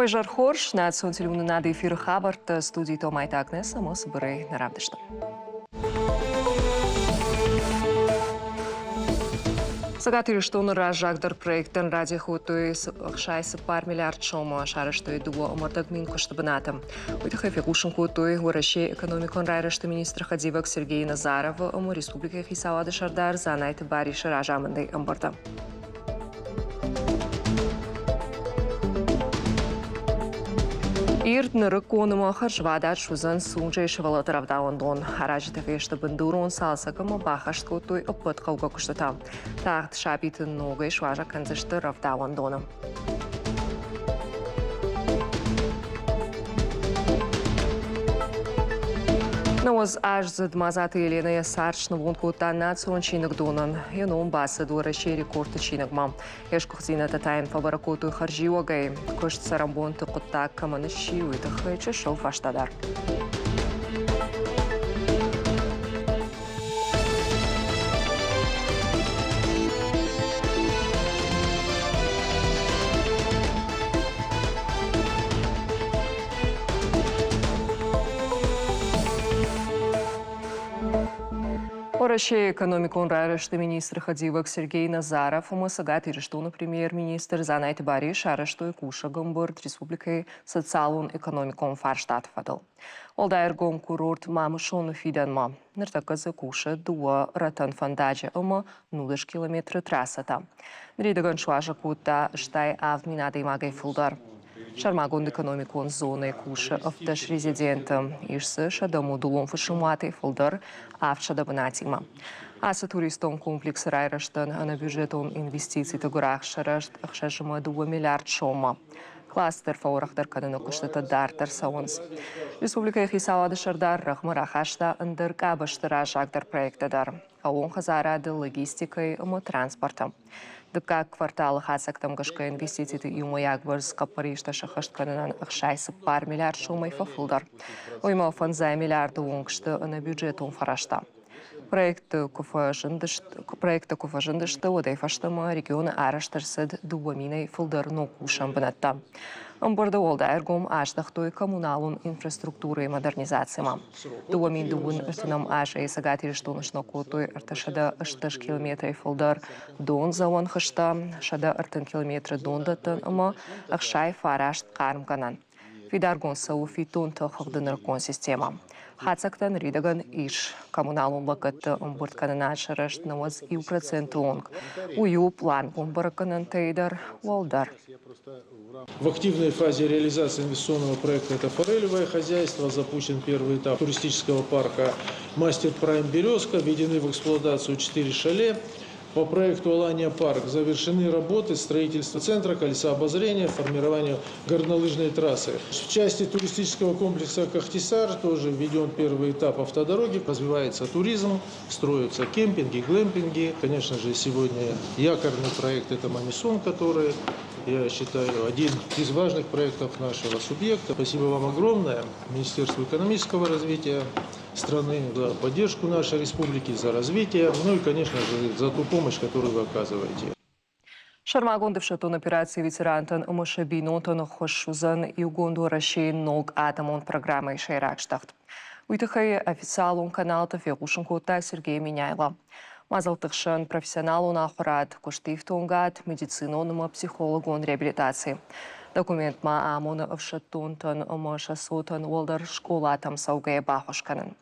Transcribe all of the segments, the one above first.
Уӕ зӕр хорз, национ телеуынынады эфиры хабӕрттӕ студийы Томайты Агнес ӕмӕ цыбырӕй нӕ равдыста. Цӕгат Ирыстоны раззагдӕр проекттӕн радих кодтой 64 миллиард сомы, сарӕзтой 2,5 мин куысты бынаты. Уый тыххӕй фехъусын кодтой Уӕрӕсейы экономикон райрӕзты министры хӕдивӕг Сергей Назаровы ӕмӕ республикӕйы хицауады сӕрдар Дзанайты Барисы разамындӕй ӕмбырды. Ирд нырыккон ӕмӕ хӕрзвадат суыдзӕн Сунжӕйы сывӕллӕтты рӕвдауӕндон. Аразджытӕ фесты бындурон цалцӕг ӕмӕ баххӕст кодтой ӕппӕт хъӕугӕ куыстытӕ. Тагъд сабиты ногӕй суазӕг кӕндзысты рӕвдауӕндоны. Нӕуӕдз аздзыд Мадзаты Еленӕ йӕ цард снывонд кодта национ чиныгдонӕн. Йӕ ном бацыд Уӕрӕсейы рекордты чиныгмӕ. Йе сгуыхтдзинӕдтӕ та йын фӕбӕрӕг кодтой хӕрзиуӕгӕй. Куыст цӕрӕнбонты хъуыддаг кӕмӕн сси, уый тыххӕй чысыл фӕстӕдӕр. Уӕрӕсейы экономикон райрӕзты министры хӕдивӕг Сергей Назаров ӕмӕ Цӕгат Ирыстоны премьер-министр Дзанайты Барис сарӕзтой кусӕг ӕмбырд республикӕйы социалон-экономикон фарстаты фӕдыл. Уӕлдай ӕргом курорт Мамысоны фидӕнмӕ. Ныртӕккӕ дзы кусы дыууӕ рӕтӕн фӕндаджы ӕмӕ 0 километры трассӕтӕ. Ныридӕгӕн суазӕг кодта 87 мин адӕймагӕй фылдӕр. Сӕрмагонд экономикон зонӕйы кусы 17 резиденты, ис дзы 100 модулон фысымуатӕй фылдӕр 700 бынатимӕ. Ацы туристон комплексы райрӕзтӕн ӕнӕбюджетон инвестициты гуырахст сырӕзт 6,2 миллиард соммӕ. Кластер фӕуӕрӕхдӕр кӕныны куыстытӕ дарддӕр цӕуынц. Республикӕйы хицауады сӕрдар рӕгъмӕ рахаста ӕндӕр къабӕзты раззагдӕр проекттӕ дӕр хъӕууон хӕдзарады, логистикӕйы ӕмӕ транспорты. Дыккаг кварталы хатдзӕгтӕм гӕсгӕ инвестициты иумӕйаг бӕрц хъӕппӕристӕ сӕххӕст кӕнынӕн 64 миллиард сомӕй фӕфылдӕр. Уыимӕ фӕндзай миллиарды онг сты ӕнӕбюджетон фӕрӕзтӕ. Проекты куы фӕзындысты, уӕдӕй фӕстӕмӕ регионы арӕзт ӕрцыд 2 минӕй фылдӕр ног кусӕн бынӕттӕ. Ӕмбырды уӕлдай ӕргом аздӕхтой коммуналон инфраструктурӕйы модернизацимӕ. 2023 азӕй Цӕгат Ирыстоны сног кодтой 380 километрӕй фылдӕр дондзӕуӕн хызтӕ, 130 километры дондӕттӕн ӕмӕ 69 хъармгӕнӕн. Фидаргонд цӕуы фиддонты хыгъды нырыккон системӕ. Хатдзӕгтӕ ныридӕгӕн ис. Коммуналон лӕггӕдты ӕмбырдкӕнынад сырӕзт 91 проценты онг. Уый у плангонд бӕрӕггӕнӕнтӕй дӕр уӕлдӕр. В активной фазе реализации инвестиционного проекта это форелевое хозяйство, запущен первый этап туристического парка «Мастер Прайм Березка», введены в эксплуатацию 4 шале. По проекту «Алания парк» завершены работы строительства центра, колеса обозрения, формирование горнолыжной трассы. В части туристического комплекса «Кахтисар» тоже введен первый этап автодороги. Развивается туризм, строятся кемпинги, глэмпинги. Конечно же, сегодня якорный проект – это «Мамисон», который, я считаю, один из важных проектов нашего субъекта. Спасибо вам огромное, Министерству экономического развития страны, за поддержку нашей республики, за развитие, ну и, конечно же, за ту помощь, которую вы оказываете. Сӕрмагонд ӕфсӕддон операцийы ветерантӕн ӕмӕ сӕ бинонтӕн ӕххуыс уыдзӕн Иугонд Уӕрӕсейы ног адӕмон программӕйы сӕйраг здӕхт. Уый тыххӕй официалон каналты фехъусын кодта Сергей Меняйло. Мадзӕлтты хсӕн профессионалон ахуырад, куыстифтонгад, медицинон ӕмӕ психологон реабилитаци. Документ ма амоны ӕфсӕддонтӕн ӕмӕ сӕ цотӕн уӕлдӕр скъолатӕм цӕугӕйӕ баххуыс кӕнын.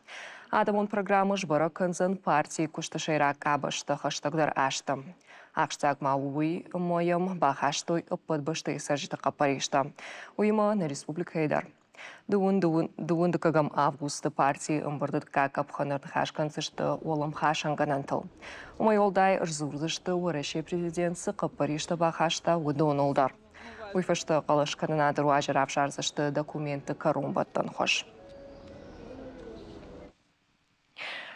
Адӕмон программӕ сбӕрӕг кӕндзӕн партийы куысты сӕйраг къабӕзты хӕстӕгдӕр азты. Ахсджиаг ма у уый, ӕмӕ йӕм бахастой ӕппӕт бӕстӕйы цӕрджыты хъӕппӕристӕ. Уыимӕ нӕ республикӕйы дӕр. Дыууын дыккӕгӕм августы партийы ӕмбырды дыккаг къӕпхӕны ӕрныхас кӕндзысты уӕлӕмхасӕн гӕнӕнтыл. Уымӕй уӕлдай ӕрдзурдзысты, Уӕрӕсейы президент цы хъӕппӕристӕ бахаста, уыдоныл дӕр. Уый фӕстӕ хъӕлӕскӕнынады руаджы равзардзысты документты кӕронбӕттӕн хуыз.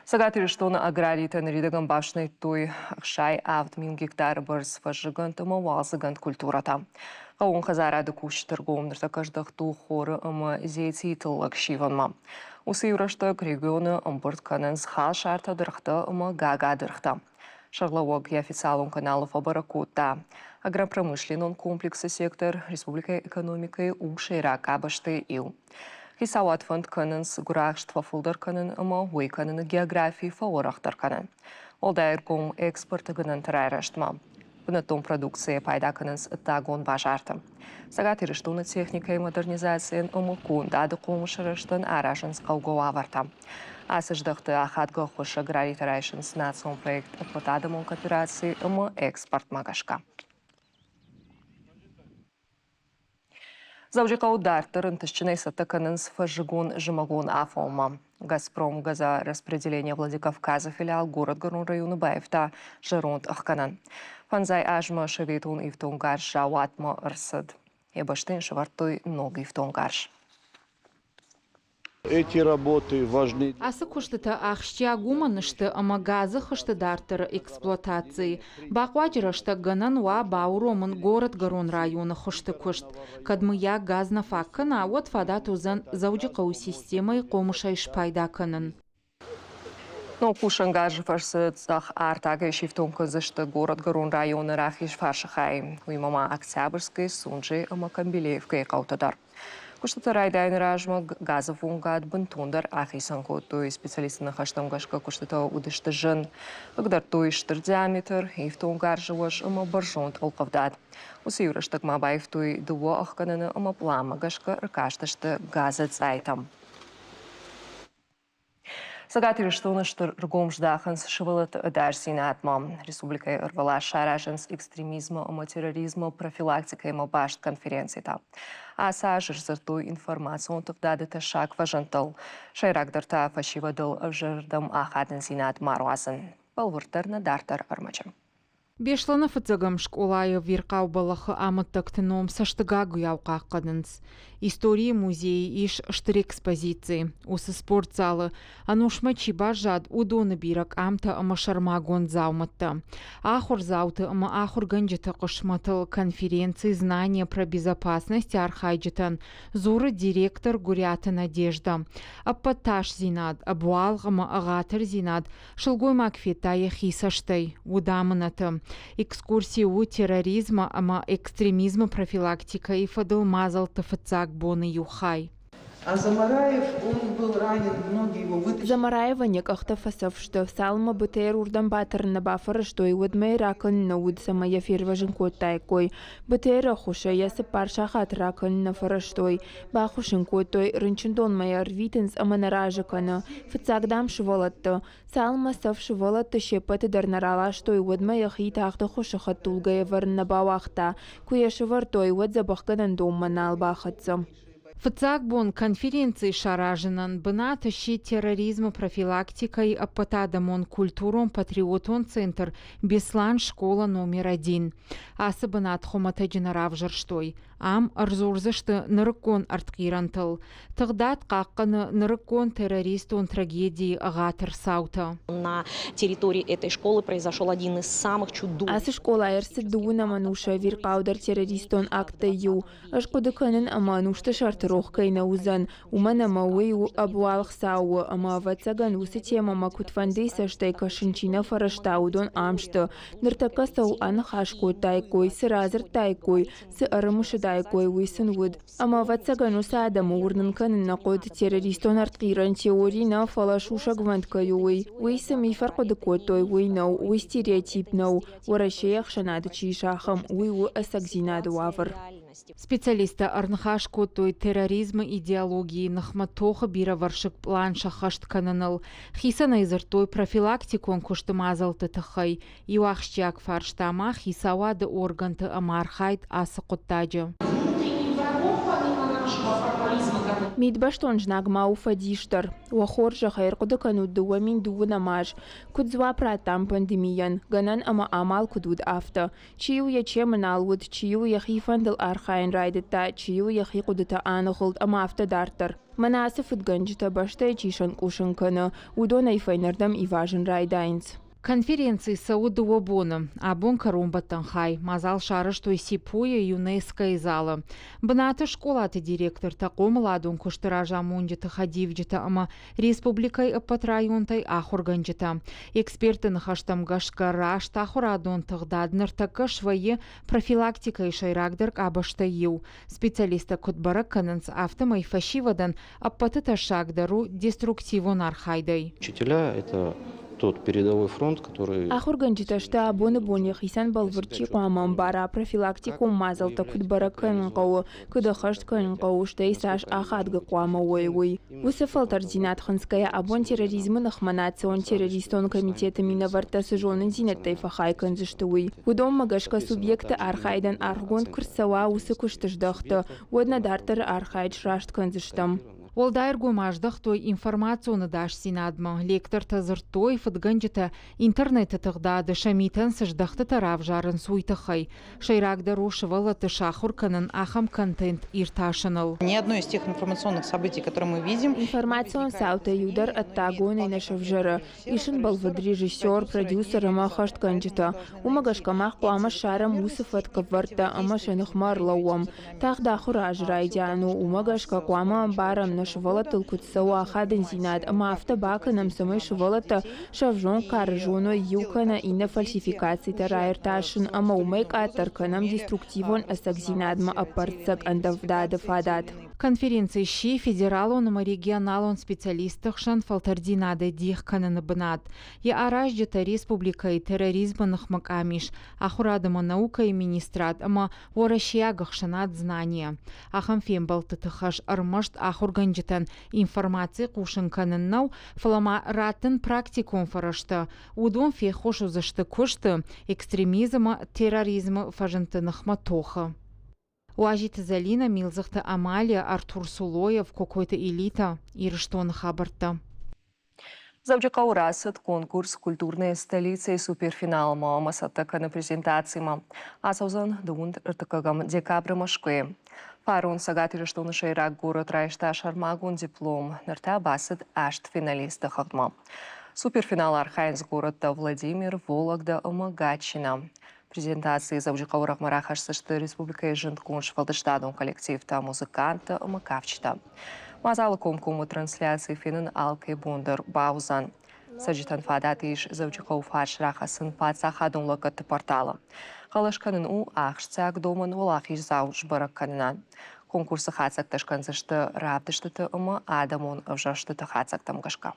Цӕгат Ирыстоны аграритӕ ныридӕгӕн бафснайдтой 67 мин гектары бӕрц фӕззыгӕнд ӕмӕ уалдзыгӕнд культурӕтӕ. Хъӕууон хӕдзарады кусджыты ргом ныртӕккӕ здӕхт у хоры ӕмӕ зетийы тыллӕг сивынмӕ. Уыцы иу рӕстӕг регионы ӕмбырд кӕнынц халсартӕ, дыргътӕ ӕмӕ гагадыргътӕ. Сӕргълӕууӕг йӕ официалон каналы фӕбӕрӕг кодта. Агропромышленнон комплексы сектор республикӕйы экономикӕйы у сӕйраг къабӕзтӕй иу. Хицауад фӕнд кӕнынц гуырахст фӕфылдӕр кӕнын ӕмӕ уӕй кӕныны географи фӕуӕрӕхдӕр кӕнын. Уӕлдай ӕргом экспорты гӕнӕнты райрӕзтмӕ. Бынӕттон продукцийӕ пайда кӕнынц ӕддагон базарты. Цӕгат Ирыстоны техникӕйы модернизацийӕн ӕмӕ кондады хъомысы рӕзтӕн аразынц хъӕугӕ уавӕртӕ. Ацы здӕхты ахадгӕ ӕххуыс аграритӕ райсынц национ проект ӕппӕтадӕмон коопераци ӕмӕ экспортмӕ гӕсгӕ. Дзӕуджыхъӕуы дарддӕр ӕнтыстджынӕй цӕттӕ кӕнынц фӕззыгон-зымӕгон афонмӕ. «Газпром» газораспределение Владикавказы филиал Городгорон районы баивта зӕронд ӕхгӕнӕн. Фӕндзай азмӕ советон ифтонггарз заууатмӕ ӕрцыд. Йӕ бӕсты йын сӕвӕрдтой ног ифтонггарз. Эти работы важны. Ацы куыстытӕ ахсджиаг уымӕн сты, ӕмӕ газы хызты дарддӕры эксплуатацийы бахъуаджы рӕстӕг гӕнӕн уа бауромын горӕтгӕрон районы хуызты куыст. Кӕд мыййаг газ нӕ фаг кӕна, уӕд фадат уыдзӕн Дзӕуджыхъӕуы системӕйы хъомысӕй спайда кӕнын. Ног кусӕнгарзы фӕрцы цъӕх артагӕй сифтонг кӕндзысты горӕтгӕрон районы рахизфарсы хай. Уыимӕ ма Октябрьскӕй, Сунжи ӕмӕ Камбилеевкӕйы хъӕутӕ дӕр. Куыстыты райдайӕны размӕ газы фонгад бынтондӕр ахицӕн кодтой. Специалистты ныхӕстӕм гӕсгӕ куыстытӕ уыдысты зын. Хъыгдардтой стыр диаметр, ифтонггарзы уӕз ӕмӕ бӕрзонд ӕлхъывдад. Уыцы иу рӕстӕг ма баивтой дыууӕ ӕхгӕнӕны ӕмӕ пъланмӕ гӕсгӕ ӕркастысты газы цъайтӕм. Цӕгат Ирыстоны стыр ргом здахынц сывӕллӕтты ӕдасдзинадмӕ. Республикӕйы ӕрвылаз саразынц экстремизмы ӕмӕ терроризмы профилактикӕимӕ баст конференцитӕ. Ацы аз сдзырдтой информацион тыгъдады тӕссаг фӕзындтыл. Сӕйрагдӕр та фӕсивӕдыл ӕвзӕрырдӕм ахадындзинад ма руадзын. Бӕлвырддӕр нӕ дарддӕр ӕрмӕджы. Беслӕны фыццӕгӕм скъолайы ӕвирхъау бӕллӕхы амӕттӕгты ном цӕстыгагуыйау хъахъхъӕнынц. Историйы музейы ис стыр экспозици. Уыцы спортзалы ӕнусмӕ чи баззад, уыдоны бирӕ къамтӕ ӕмӕ сӕрмагонд дзаумӕттӕ. Ахуырдзауты ӕмӕ ахуыргӕнджыты хъысмӕтыл конференци «Знание про безопасность» архайджытӕн дзуры директор Гуыриаты Надеждӕ. Ӕппӕт тасдзинад, ӕбуалгъ ӕмӕ ӕгъатырдзинад Сылгоймаг федта йӕхи цӕстӕй, уыд амынӕты. Экскурси у терроризмы ӕмӕ экстремизмы профилактикӕйы фӕдыл мадзӕлтты фыццаг боны иу хай. А Замараев, он был ранен, ноги его вытащили. Замараевӕн йӕ къӕхтӕ фӕцӕф сты, цалынмӕ БТР уырдӕм батӕрын нӕ бафӕрӕзтой, уӕдмӕ йӕ ракӕнын нӕ уыд, цӕмӕй йӕ фервӕзын кодтаиккой. БТР-ы ӕххуысӕй йӕ цыппар сахаты ракӕнын нӕ фӕрӕзтой. Баххуыс ын кодтой, рынчындонмӕ йӕ ӕрвитынц ӕмӕ нӕ разы кӕны. Фыццаг, дам, сывӕллӕтты. Цалынмӕ цӕф сывӕллӕтты се ппӕты дӕр нӕ раластой, уӕдмӕ йӕхи тагъд ӕххуысы хӕдтулгӕйы ӕвӕрын нӕ бауагъта. Куы йӕ сӕвӕрдтой, уӕд дзӕбӕхгӕнӕн донмӕ нал бахӕццӕ. Фыццаг бон конференци саразынӕн бынат сси терроризмы профилактикӕйы ӕппӕтадӕмон культурон-патриотон центр «Беслан школа номер один». Ацы бынат хуымӕтӕджы нӕ равзӕрстой. Ам ӕрдзурдзысты нырыккон ӕртхъирӕнтыл. Тыгъдад хъахъхъӕны нырыккон террористон трагедийы ӕгъатыр цаутӕ. На территории этой школы произошел один из самых чудовищных. Ацы скъолайы ӕрцыд дыууынӕм ӕнусы ӕвирхъаудӕр террористон акттӕй иу. Ӕз хъуыды кӕнын, ӕмӕ ӕнусты сӕрты рох кӕй нӕ уыдзӕн, уымӕн ӕмӕ уый у ӕбуалгъ цау у, ӕмӕ, ӕвӕццӕгӕн, уыцы темӕмӕ куыдфӕндыйы цӕстӕй кӕсын чи нӕ фӕрӕзта, уыдон ам сты. Ныртӕккӕ цӕуыл аныхас кодтаиккой, цы радзырдтаиккой, цы ӕрымысыдаиккой, уый сын уыд. Ӕмӕ, ӕвӕццӕгӕн, уыцы адӕмы уырнын кӕнын нӕ хъуыд, террористон ӕртхъирӕн теори нӕ, фӕлӕ сусӕгвӕнд кӕй у, уый. Уый цы ми фӕрхъуыды кодтой, уый нӕу, уый стереотип нӕу, Уӕрӕсейы ӕхсӕнады чи ис, ахӕм, уый у ӕцӕгдзинады уавӕр. Специалисттӕ ӕрныхас кодтой терроризмы идеологийы ныхмӕ тохы бирӕвӕрсыг пълан сӕххӕст кӕныныл. Хицӕнӕй дзырдтой профилактикон куысты мадзӕлтты тыххӕй. Иу ахсджиаг фарста ма хицауады органты ӕмархайд ацы хъуыддаджы. Мидбӕстон знаг ма у фӕдис дӕр. Уӕ хорзӕхӕй ӕрхъуыды кӕнут 2020 аз. Куыд дзуапп радтам пандемийӕн, гӕнӕн ӕмӕ амал куыд уыд, афтӕ. Чи-иу йӕ чемы нал уыд, чи-иу йӕхи фӕндыл архайын райдыдта, чи-иу йӕхи хъуыдыты аныгъуылд ӕмӕ афтӕ дарддӕр. Мӕнӕ ацы фыдгӕнджытӕ бӕстӕйы чи сӕнкъусын кӕны, уыдон ӕй фӕйнӕрдӕм ивазын райдайынц. Конференци цӕуы дыууӕ боны. Абон кӕронбӕттӕн хай. Мадзал сарӕзтой ЦИПУ-йы ЮНЕСКО-йы залы. Бынаты скъолаты директортӕ, хъомыладон куысты разамонджыты хӕдивджытӕ ӕмӕ республикӕйы ӕппӕт районтӕй ахуыргӕнджытӕ. Экспертты ныхӕстӕм гӕсгӕ, раст ахуырадон тыгъдад ныртӕккӕ свӕййы профилактикӕйы сӕйрагдӕр къабӕзтӕй иу. Специалисттӕ куыд бӕрӕг кӕнынц, афтӕмӕй фӕсивӕдӕн ӕппӕты тӕссагдӕр у деструктивон архайдӕй. Учителя – это тот передовой фронт, который... Ахуыргӕнджытӕ сты абоны бон йӕхицӕн бӕлвырд чи хъуамӕ ӕмбара, профилактикон мадзӕлттӕ куыд бӕрӕг кӕнын хъӕуы, куыд ӕххӕст кӕнын хъӕуы, стӕй цас ахадгӕ хъуамӕ уой, уый. Уыцы фӕлтӕрддзинад хынцгӕйӕ абон терроризмы ныхмӕ национ террористон комитеты минӕвӕрттӕ цы зонындзинӕдтӕй фӕхай кӕндзысты, уый. Уыдонмӕ гӕсгӕ субъекты архайдӕн аргъгонд куы рцӕуа уыцы куысты здӕхты, уӕд нӕ дарддӕры архайд сраст кӕндзыстӕм. Уӕлдай ӕргом аздӕхтой информацион ӕдасдзинадмӕ. Лектортӕ дзырдтой, фыдгӕнджытӕ интернеты тыгъдады сӕ митӕн цы здӕхтытӕ равзарынц, уый тыххӕй. Сӕйрагдӕр у сывӕллӕтты сахуыр кӕнын ахӕм контент иртасыныл. Ни одно из тех информационных событий, которые мы видим. Информацион цаутӕ иу дӕр ӕддагонӕй нӕ сӕвзӕры. Ис ын бӕлвырд режиссер, продюсер ӕмӕ ӕххӕстгӕнджытӕ. Уымӕ гӕсгӕ мах хъуамӕ ссарӕм уыцы фӕткӕвӕрдтӕ ӕмӕ сӕ ныхмӕ ӕрлӕууӕм. Тагъд ахуыры аз райдиан у, уымӕ гӕсгӕ хъуамӕ ӕмбарӕм, нӕ сывӕллӕттыл куыд цӕуы ахадындзинад ӕмӕ афтӕ бакӕнӕм, цӕмӕй сывӕллӕттӕ сӕ ӕвзонг кары зоной иу кӕнӕ иннӕ фальсификацитӕ раиртасын ӕмӕ уымӕй къаддӕр кӕнӕм деструктивон ӕцӕгдзинадмӕ ӕппӕрццӕг ӕндӕвдады фадат. Конференци сси федералон ӕмӕ регионалон специалистты хсӕн фӕлтӕрддзинадӕй дих кӕныны бынат. Йӕ аразджытӕ республикӕйы терроризмы ныхмӕ къамис, ахуырад ӕмӕ наукӕйы министрад ӕмӕ уӕрӕсейаг ӕхсӕнад «Знание». Ахӕм фембӕлдтыты хӕс ӕрмӕст ахуыргӕнджытӕн информаци хъусын кӕнын нӕу, фӕлӕ ма раттын практикон фӕрӕзтӕ. Уыдон феххуыс уыдзысты куысты, экстремизмы, терроризмы фӕзындты ныхмӕ тохы. Уазиты Зӕлинӕ, Милдзыхты Амалия, Артур Сулоев, Кокойты Элита, Ирыстоны хабӕрттӕ. Дзӕуджыхъӕуы рацыд конкурс «Культурная столица» суперфиналмӕ ӕмӕ цӕттӕ кӕны презентацимӕ. Ацӕудзӕн дыууын ӕртыккӕгӕм декабры Мӕскуыйы. Фарон Цӕгат Ирыстоны сӕйраг горӕт райста сӕрмагонд диплом, ныр та бацыд аст финалисты хыгъдмӕ. Суперфиналы архайынц горӕттӕ Владимир, Вологда ӕмӕ Гатчина. Презентацийы Дзӕуджыхъӕуы рӕгъмӕ рахӕсдзысты республикӕйы зындгонд сфӕлдыстадон коллективтӕ, музыканттӕ ӕмӕ кафджытӕ. Мадзалы комкоммӕ трансляци фенын алкӕй бон дӕр бауыдзӕн. Цӕрджытӕн фадат ис Дзӕуджыхъӕуы фарс рахӕцын паддзахадон лӕггӕдты порталы. Хъӕлӕс кӕнын у ахсджиаг домӕн уӕлахиздзау сбӕрӕг кӕнынӕн. Конкурсы хатдзӕгтӕ скӕндзысты равдыстыты ӕмӕ адӕмон ӕвзӕрстыты хатдзӕгтӕм гӕсгӕ.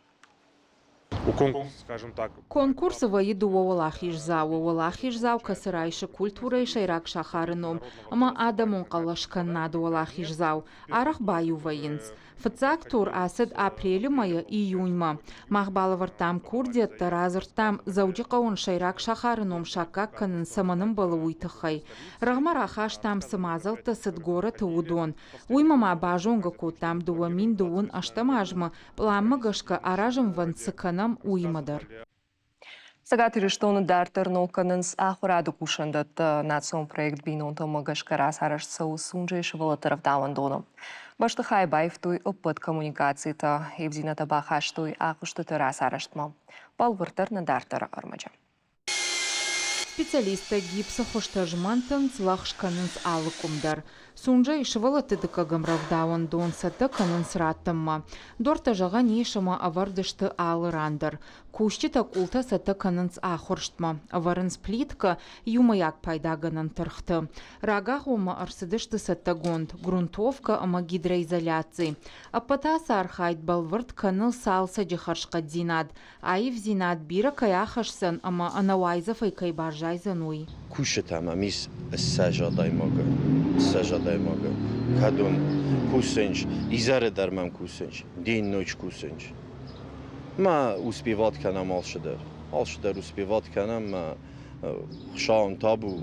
Конкурсы вӕййы дыууӕ уӕлахиздзауы. Уӕлахиздзау, кӕцы райсы культурӕйы сӕйраг сахары ном ӕмӕ адӕмон хъӕлӕскӕнынады уӕлахиздзау, арӕх баиу вӕййынц. Фыццаг тур ацыд апрелы мӕйӕ июньмӕ. Мах балӕвӕрдтам курдиӕттӕ, радзырдтам, Дзӕуджыхъӕуӕн сӕйраг сахары ном саккаг кӕнын цӕмӕн ӕмбӕлы, уый тыххӕй. Рӕгъмӕ рахастам, цы мадзӕлттӕ цыд горӕты, уыдон. Уыимӕ ма базонгӕ кодтам 2028 азмӕ Пъланмӕ гӕсгӕ аразынвӕнд цы кӕнӕм, уыимӕ дӕр. Цӕгат Ирыстоны дарддӕр ног кӕнынц ахуырады кусӕндӕттӕ. Национ проект бинонтӕм гӕсгӕ рацарӕзт цӕуы Сунжӕйы сывӕллӕтты рӕвдауӕндоны. Бӕстыхайы баивтой ӕппӕт коммуникацитӕ, ивдзинӕдтӕ бахастой агъуыстыты рацарӕзтмӕ. Бӕлвырддӕр нӕ дарддӕры ӕрмӕджы. Специалисттӕ гипсы хуызтӕ змӕнтынц, лӕгъз кӕнынц алы къуым дӕр. Сунжӕйы сывӕллӕтты дыккӕгӕм рӕвдауӕндон цӕттӕ кӕнынц раттынмӕ. Дортӕ зӕгъӕн ис ӕмӕ ӕвӕрд сты алы ран дӕр. Кусджытӕ къултӕ цӕттӕ кӕнынц ахуырстмӕ, ӕвӕрынц плиткӕ, иумӕйаг пайдагӕнӕн тыргъты. Рагагъоммӕ ӕрцыдысты цӕттӕгонд грунтовкӕ ӕмӕ гидроизоляци. Ӕппӕт ацы архайд бӕлвырд кӕны цалцӕджы хӕрзхъӕддзинад, аивдзинад бирӕ кӕй ахӕсдзӕн ӕмӕ ӕнӕуайдзӕфӕй кӕй баззайдзӕн, уый. Кусджытӕ мӕм ис 20 адӕймагы, 20 адӕймагы. Кӕдон кусынц, изӕры дӕр мӕм кусынц, день-ночь кусынц. Ма успевать кӕнӕм алцыдӕр. Алцыдӕр успевать кӕнӕм, Хуыцауӕн табу.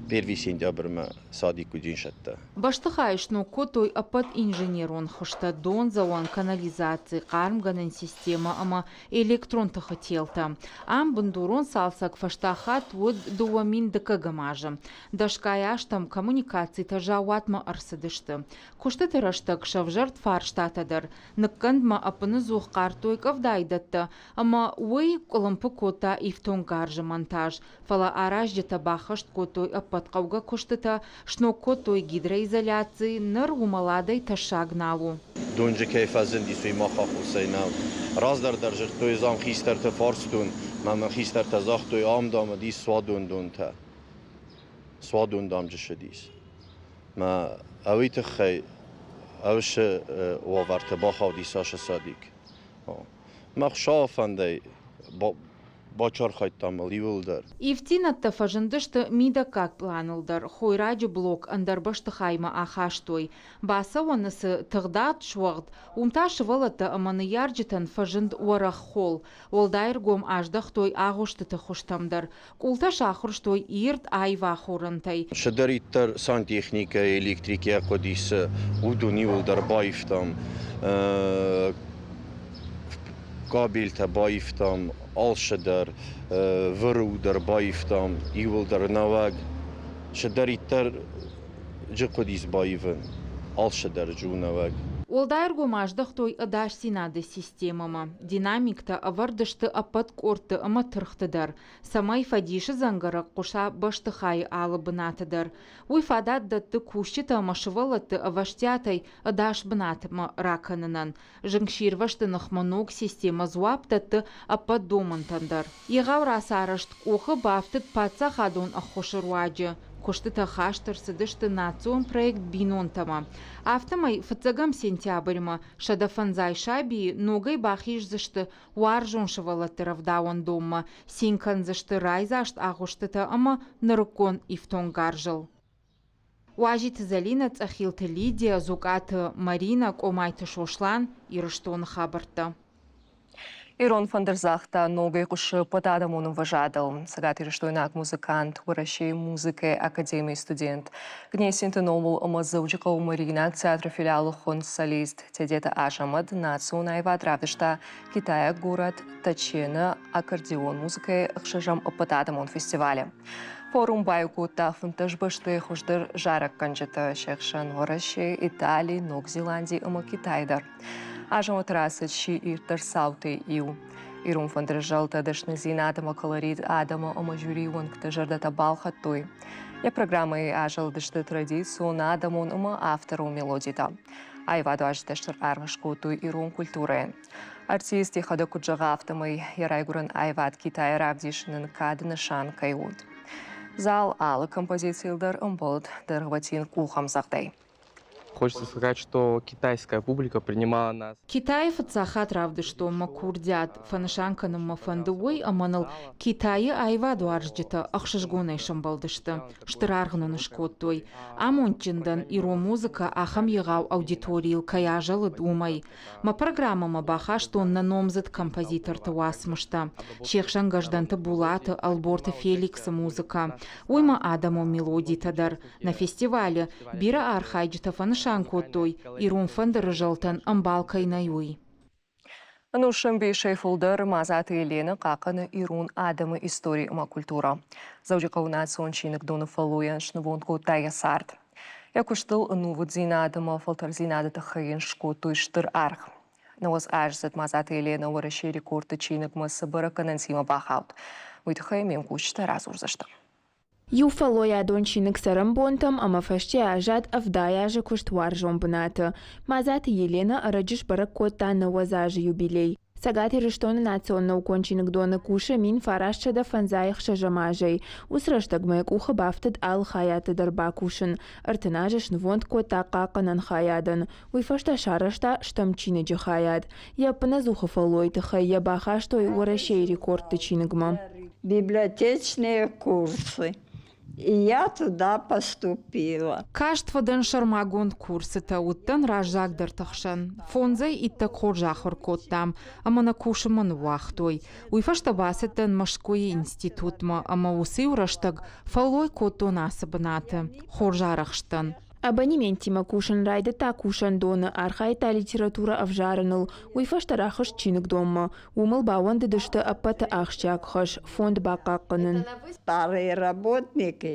Первый сентябрьмӕ садик уыдис ӕддӕ. Бӕстыхайы сног кодтой ӕппӕт инженерон хуызтӕ, дондзӕуӕн, канализаци, хъармгӕнӕн системӕ ӕмӕ электрон тыхы телтӕ. Ам бындурон цалцӕг фӕстаг хатт уыд 2012 азы. Дӕсгай азтӕм коммуникацитӕ заууатмӕ ӕрцыдысты. Куыстыты рӕстӕг сӕвзӕрд фарстатӕ дӕр. Ныккӕндмӕ ӕппыныдзух хъардтой къӕвдайы дӕттӕ ӕмӕ уый къуылымпы кодта ифтонггарзы монтаж. Фӕлӕ аразджытӕ баххӕст кодтой ӕппӕт хъӕугӕ куыстытӕ, сног кодтой гидроизоляци, ныр уымӕладӕй тӕссаг нал у. Донджы кӕй фӕзындис, уый мах аххосӕй нӕу. Раздӕр дӕр зыдтой, зам хистӕрты фарстон, мӕ мын хистӕртӕ загътой, ам, дам, уыдис суадон донтӕ. Суадон, дам, джысыдис. Мӕ уый тыххӕй ӕвсы уавӕрты бахаудис ашы садик. Мах сафӕндӕй бацархайдтам ыл иууылдӕр. Ивддзинӕдтӕ фӕзындысты мидӕггаг пъланыл дӕр, хойраджы блок ӕндӕр бӕстыхаймӕ ахастой. Бацӕуӕны цы тыгъдад суӕгъд, уым та сывӕллӕттӕ ӕмӕ ныййарджытӕн фӕзынд уӕрӕх холл. Уӕлдай ӕргом аздӕхтой агъуыстыты хуызтӕм дӕр. Къултӕ сахуырстой ирд аив ахорӕнтӕй. Цыдӕриддӕр сантехникӕ, электрикӕ хъуыдис, уыдон иууылдӕр баивтам. Кабелтӕ баивтам, алцыдӕр, выру дӕр баивтам, иууылдӕр нӕуӕг. Цыдӕриддӕр джы хъуыдис баивын, алцыдӕр джы у нӕуӕг. Уӕлдай ӕргом аздӕхтой ӕдасдзинады системӕмӕ. Динамиктӕ ӕвӕрд сты ӕппӕт къордты ӕмӕ тыргъты дӕр, цӕмӕй фӕдисы дзӕнгӕрӕг хъуыса бӕстыхайы алы бынаты дӕр. Уый фадат дӕтты кусджытӕ ӕмӕ сывӕллӕтты ӕвӕстиатӕй ӕдас бынатмӕ ракӕнынӕн. Зынгсирвӕзты ныхмӕ ног системӕ дзуапп дӕтты ӕппӕт домӕнтӕн дӕр. Егъау рацарӕзт къухы бафтыд паддзахадон ӕххуысы руаджы. Куыстытӕ хаст ӕрцыдысты национ проект «Бинонтӕ-мӕ». Афтӕмӕй фыццӕгӕм сентябрьмӕ 150 сабийы ногӕй бахиздзысты уарзон сывӕллӕтты рӕвдауӕндонмӕ, цин кӕндзысты райдзаст агъуыстытӕ ӕмӕ нырыккон ифтонггарзыл. Уазиты Зӕлинӕ, Цъӕхилты Лидия, Дзукъаты Маринӕ, Къомайты Сослан, Ирыстоны хабӕрттӕ. Ирон фӕндырдзагъд ногӕй хъуысы ӕппӕтадӕмон ӕмвӕзадыл. Цӕгатирыстойнаг музыкант, Уӕрӕсейы музыкӕйы академийы студент, Гнесинты номыл ӕмӕ Дзӕуджыхъӕуы Мариинаг театры филиалы хуынд солист Тедеты Азӕмӕт национ аивад равдыста китайаг горӕт Тачены аккордеон музыкӕйы ӕхсӕзӕм ӕппӕтадӕмон фестивалы. Форум баиу кодта 15 бӕстӕйы хуыздӕр зарӕггӕнджытӕ, се хсӕн Уӕрӕсе, Итали, Ног Зеланди ӕмӕ Китай дӕр. Азӕмӕт рацыд си ирддӕр цаутӕй иу. Ирон фӕндыры зӕлтӕ дӕсныдзинад ӕмӕ колорит адӕмы ӕмӕ жюрийы уӕнгты зӕрдӕтӕ балхӕдтой. Йӕ программӕйы азӕлдысты традицион, адӕмон ӕмӕ авторон мелодитӕ. Аивадуарзджытӕ стыр аргъ скодтой ирон культурӕйӕн. Артист йӕхӕдӕг куыд зӕгъы, афтӕмӕй йӕ райгуырӕн аивад Китайы равдисынӕн кады нысан кӕй уыд. Зал алы композицийыл дӕр ӕмбӕлд дӕргъвӕтин къухӕмдзӕгъдӕй. Хочется сказать, что китайская публика принимала нас. Китайы фыццаг хатт равдыстон мӕ курдиат. Фӕнысан кӕнын мӕ фӕнды уый, ӕмӕ ныл Китайы аивадуарзджытӕ ӕхсызгонӕй сӕмбӕлдысты, стыр аргъ нын скодтой. Амондджын дӕн, ирон музыкӕ ахӕм егъау аудиторийыл кӕй азӕлыд, уымӕй. Мӕ программӕмӕ бахастон нӕ номдзыд композиторты уацмыстӕ. Се хсӕн Гӕздӕнты Булаты, Ӕлборты Феликсы музыкӕ. Уый ма адӕмон мелодитӕ дӕр. Нӕ фестивалы бирӕ архайджытӕ фӕнысан кодтой, ирон фӕндыры зӕлтӕн ӕмбал кӕй нӕй, уый. Ӕнусӕмбисӕй фылдӕр Мадзаты Еленӕ хъахъхъӕны ирон адӕмы истори ӕмӕ культурӕ. Дзӕуджыхъӕуы национ чиныгдоны фӕллойӕн снывонд кодта йӕ цард. Йӕ куыстыл ӕнувыддзинад ӕмӕ фӕлтӕрдзинады тыххӕй йын скодтой стыр аргъ. 90-аздзыд Мадзаты Еленӕ Уӕрӕсейы рекордты чиныгмӕ цы бӕрӕггӕнӕнтимӕ бахауд, уый тыххӕй ме мкусджытӕ радзурдзысты. Иу фӕллойадон чиныг цӕрӕнбонтӕм ӕмӕ фӕсте аззад 70 азы куыст уарзон бынаты. Мадзаты Еленӕ ӕрӕджы сбӕрӕг кодта 90 азы юбилей. Цӕгат Ирыстоны национ наукон чиныгдоны кусы 1956 азӕй. Уыцы рӕстӕгмӕ йӕ къухы бафтыд алы хайадты дӕр бакусын. 30 азы снывонд кодта хъахъхъӕнӕн хайадӕн. Уый фӕстӕ сарӕзта стӕм чиныджы хайад. Йӕ ӕппынӕдзухы фӕллойы тыххӕй йӕ бахастой Уӕрӕсейы рекордты чиныгмӕ. Библиотечные курсы. И я туда поступила. Каст фӕдӕн сӕрмагонд курсытӕ уыдтӕн раззагдӕрты хсӕн. Фондзӕй иттӕг хорз ахуыр кодтам ӕмӕ нӕ кусынмӕ ныууагътой. Уый фӕстӕ бацыдтӕн Мӕскуыйы институтмӕ ӕмӕ уыцы-иу рӕстӕг фӕллой кодтон ацы бынаты. Хорз арӕхстӕн. Абонементтимӕ кусын райдыдта кусӕндоны, архайдта литературӕ ӕвзарыныл, уый фӕстӕ рахызт чиныгдонмӕ. Уым ыл баууӕндыдысты ӕппӕты ахсджиаг хӕс – фонд бахъахъхъӕнын. Старые работники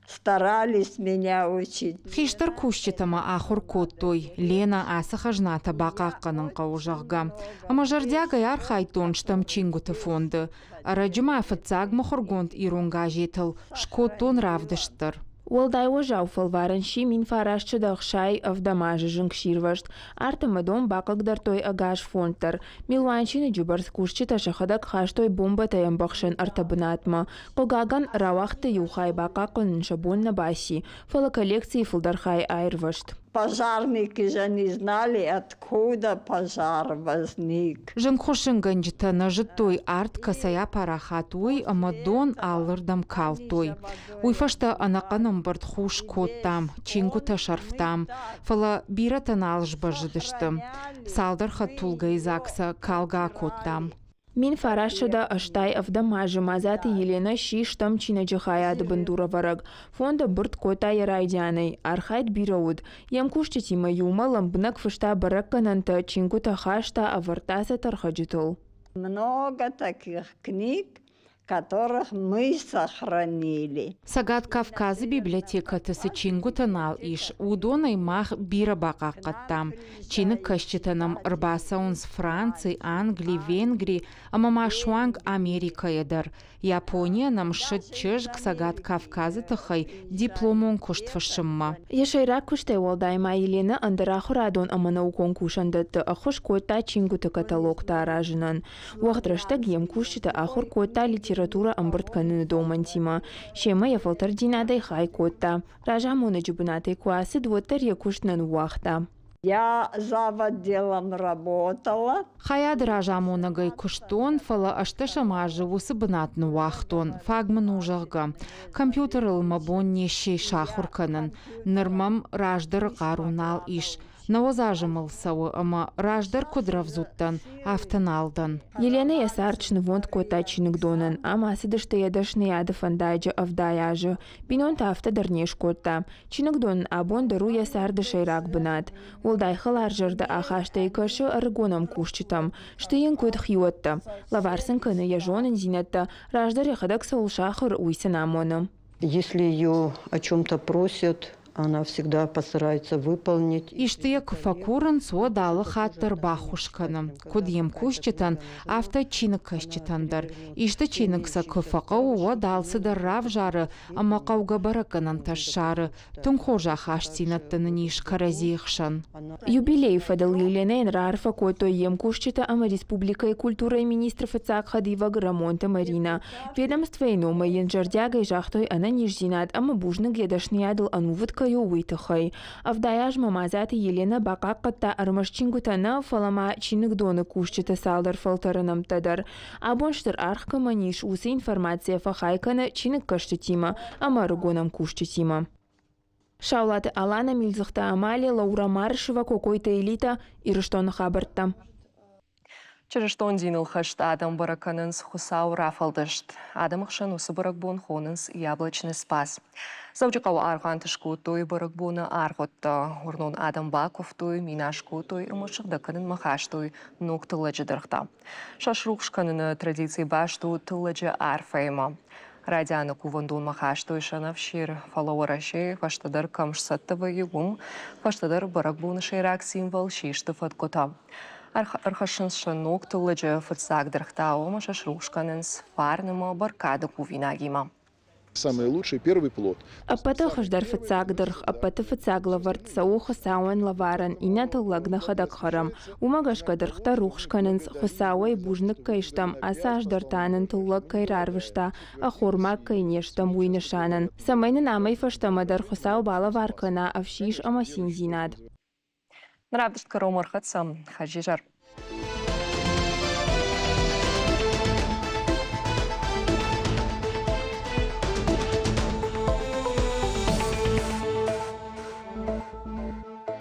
старались меня учить. Хистӕр кусджытӕ ма ахуыр кодтой, Лена ацы хӕзнатӕ бахъахъхъӕнын хъӕуы, зӕгъгӕ. Ӕмӕ зӕрдиагӕй архайдтон стӕм чингуыты фонды. Ӕрӕджы ма фыццаг мыхуыргонд ирон газетыл скодтон равдыст дӕр. Уӕлдай уӕззау фӕлварӕн сси 1967 азы зынгсирвӕзт. Арт ӕмӕ дон бахъыгдардтой ӕгас фонд дӕр. Милуан чиныджы бӕрц кусджытӕ сӕхӕдӕг хастой бомбӕтӕй ӕмбӕхсӕн ӕртӕ бынатмӕ. Хъыгагӕн, рауагъдты иу хай бахъахъхъӕнын сӕ бон нӕ баци, фӕлӕ коллекцийы фылдӕр хай аирвӕзт. Пожарники же не знали, откуда пожар возник. Зынгхуыссынгӕнджытӕ нӕ зыдтой, арт кӕцӕй апарахат, уый ӕмӕ дон алырдӕм калдтой. Уый фӕстӕ ӕнӕхъӕн ӕмбырд хус кодтам, чингуытӕ сӕрфтам, фӕлӕ бирӕтӕ нал сбӕззыдысты. Цалдӕр хӕдтулгӕйы дзаг сӕ калгӕ акодтам. 1987 азы Мадзаты Еленӕ сси стӕм чиныджы хайады бындурӕвӕрӕг. Фонд ӕмбырд кодта йӕ райдианӕй. Архайд бирӕ уыд. Йе мкусджытимӕ иумӕ лӕмбынӕг фыста бӕрӕггӕнӕнтӕ, чингуытӕ хаста, ӕвӕрдта сӕ тӕрхӕджытыл. Много таких книг, которых мы сохранили. Цӕгат Кавказы библиотекӕты цы чингуытӕ нал ис, уыдонӕй мах бирӕ бахъахъхъӕдтам. Чиныгкӕсджытӕ нӕм ӕрбацӕуынц Франци, Англи, Венгри ӕмӕ ма суанг Америкӕйӕ дӕр. Японийӕ нӕм ссыд чызг Цӕгат Кавказы тыххӕй дипломон куыст фыссынмӕ. Йӕ сӕйраг куыстӕй уӕлдай ма Еленӕ ӕндӕр ахуырадон ӕмӕ наукон кусӕндӕтты ӕххуыс кодта чингуыты каталогтӕ аразынӕн. Уӕгъд рӕстӕг йе мкусджыты ахуыр кодта литературӕ ӕмбырд кӕныны домӕнтимӕ. Семӕ йӕ фӕлтӕрддзинадӕй хай кодта. Разамонӕджы бынатӕй куы ацыд, уӕддӕр йӕ куыст нӕ ныууагъта. Я завотделом работала. Хайады разамонӕгӕй куыстон, фӕлӕ ӕстдӕсӕм азы уыцы бынат ныууагътон, фаг мын у, зӕгъгӕ. Компьютерыл мӕ бон не сси сахуыр кӕнын. Ныр мӕм раздӕры хъару нал ис. 90 азы мыл цӕуы ӕмӕ раздӕр куыд рӕвдз уыдтӕн, афтӕ нал дӕн. Еленӕ йӕ цард снывонд кодта чиныгдонӕн. Ам ацыдысты йӕ дӕсныйады фӕндаджы 70 азы. Бинонтӕ афтӕ дӕр не скодта. Чиныгдон абон дӕр у йӕ царды сӕйраг бынат. Уӕлдай хӕларзӕрдӕ ахастӕй кӕсы ӕрыгон ӕмкусджытӕм. Сты йын куыд хиуӕттӕ. Лӕвар сын кӕны йӕ зонындзинӕдтӕ, раздӕр йӕхӕдӕг цӕуыл сахуыр, уый сын амоны. Если ее о чем-то просят, она всегда постарается выполнить. Исты йӕ куы фӕкурынц, уӕд алы хатт дӕр баххуыс кӕны, куыд йе мкусджытӕн, афтӕ чиныгкӕсджытӕн дӕр. Исты чиныг сӕ куы фӕхъӕуы, уӕд алцыдӕр равзары ӕмӕ хъӕугӕ бӕрӕггӕнӕнтӕ ссары. Тынг хорз ахастдзинӕдтӕ нын ис кӕрӕдзийы хсӕн. Юбилейы фӕдыл Еленӕйӕн раарфӕ кодтой йе мкусджытӕ ӕмӕ республикӕйы культурӕйы министры фыццаг хӕдивӕг Рӕмонты Маринӕ. Ведомствойы номӕй йын зӕрдиагӕй загътой ӕнӕниздзинад ӕмӕ бузныг йӕ дӕсныйадыл ӕнувыд кӕй у, уый тыххӕй. 70 азмӕ Мадзаты Еленӕ бахъахъхъӕдта ӕрмӕст чингуытӕ нӕ, фӕлӕ ма чиныгдоны кусджыты цалдӕр фӕлтӕры нӕмттӕ дӕр. Абон стыр аргъ кӕмӕн ис, уыцы информацийӕ фӕхай кӕны чиныгкӕсджытимӕ ӕмӕ ӕрыгон ӕмкусджытимӕ. Саулаты Алана, Милдзыхты Амалия, Лаура Марышева, Кокойты Элита, Ирыстоны хабӕрттӕ. Чырыстон диныл хӕст адӕм бӕрӕг кӕнынц Хуыцауы рафӕлдыст. Адӕмы хсӕн уыцы бӕрӕгбон хонынц Яблочный Спас. Дзӕуджыхъӕуы аргъуанты скодтой бӕрӕгбоны аргъуыдтӕ. Уырнон адӕм бакуывтой, минас кодтой ӕмӕ сыгъдӕг кӕнынмӕ хастой ног тыллӕджы дыргътӕ. Сӕ срухс кӕныны традици баст у тыллӕджы арфӕимӕ. Райдианы кувӕндонмӕ хастой сӕнӕфсир, фӕлӕ Уӕрӕсейы фӕстӕдӕр кӕм сцӕттӕ вӕййы, уым фӕстӕдӕр бӕрӕгбоны сӕйраг символ систы фӕткъуытӕ. Ӕрхӕссынц сӕ ног тыллӕджы фыццаг дыргътӕ, ӕмӕ сӕ срухс кӕнынц фарн ӕмӕ бӕркады кувинагимӕ. Самый лучший первый плод. Ӕппӕты хуыздӕр фыццаг дыргъ, ӕппӕты фыццаг лӕвӕрд цӕуы Хуыцауӕн лӕварӕн, иннӕтыл лӕг нӕхӕдӕг хӕрӕм. Уымӕ гӕсгӕ дыргътӕ рухс кӕнынц, Хуыцауӕй бузныг кӕй стӕм, ацы аз дӕр та нын тыллӕг кӕй рарвыста, ӕххормаг кӕй не стӕм, уый нысанӕн. Цӕмӕй нын амӕй фӕстӕмӕ дӕр Хуыцау балӕвар кӕна ӕфсис ӕмӕ циндзинад. Равдыст кӕронмӕ ӕрхӕццӕ. Хӕрзизӕр.